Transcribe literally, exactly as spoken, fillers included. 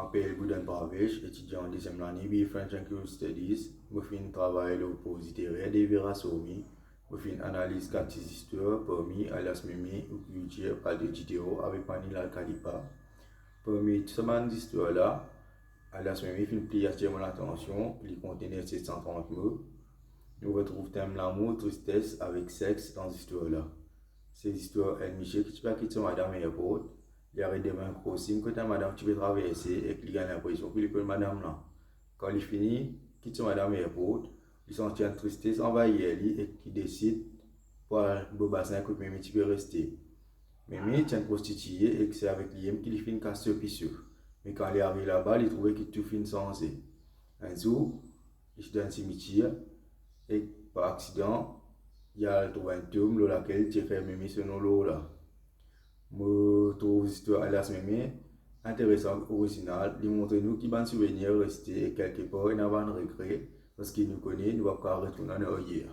Apel Boudan Parvesh, etidian deziem lane B A French and Creole Studies. Mo finn travay lor proze literer Devi Rasomi. Mo finn analiz kat ti zistwar, parmi Alias Meme ou Culture par Dodji Dero avek Manila Kalipa. Parmi tou sa bann zistwar la, Alias Meme finn pli atir mo latansion, li kontenir set san trant mo. Nou retrouv tem lamour, tristes avek sex dan zistwar la. Se zistwar enn misie ki ti pe al kit so madam airport. Li ariv devan enn crossing kot enn madam ti pe traverse ek li gagn linpresion ki li konn madam la. Kan li fini kit so madam airport, li santi enn tristes anvayir li ek li desid pou al bor basin kot Meme ti pe reste. Meme ti enn prostitie ek se avek li mem ki li finn kas so pisou. Me kan li ariv laba, li trouve ki tou finn sanze. Enn zour, li ti dan enn simitir ek par aksidan, li al trouv enn tom lor lakel ti ekrir Meme so nom lor la. Mo trouv zistwar Alias Meme interesan, orizinal. Li montre nou ki bann souvenir reste ek kelkepar ena bann regre, parski nou kone nou pa pou kapav retourn an aryer.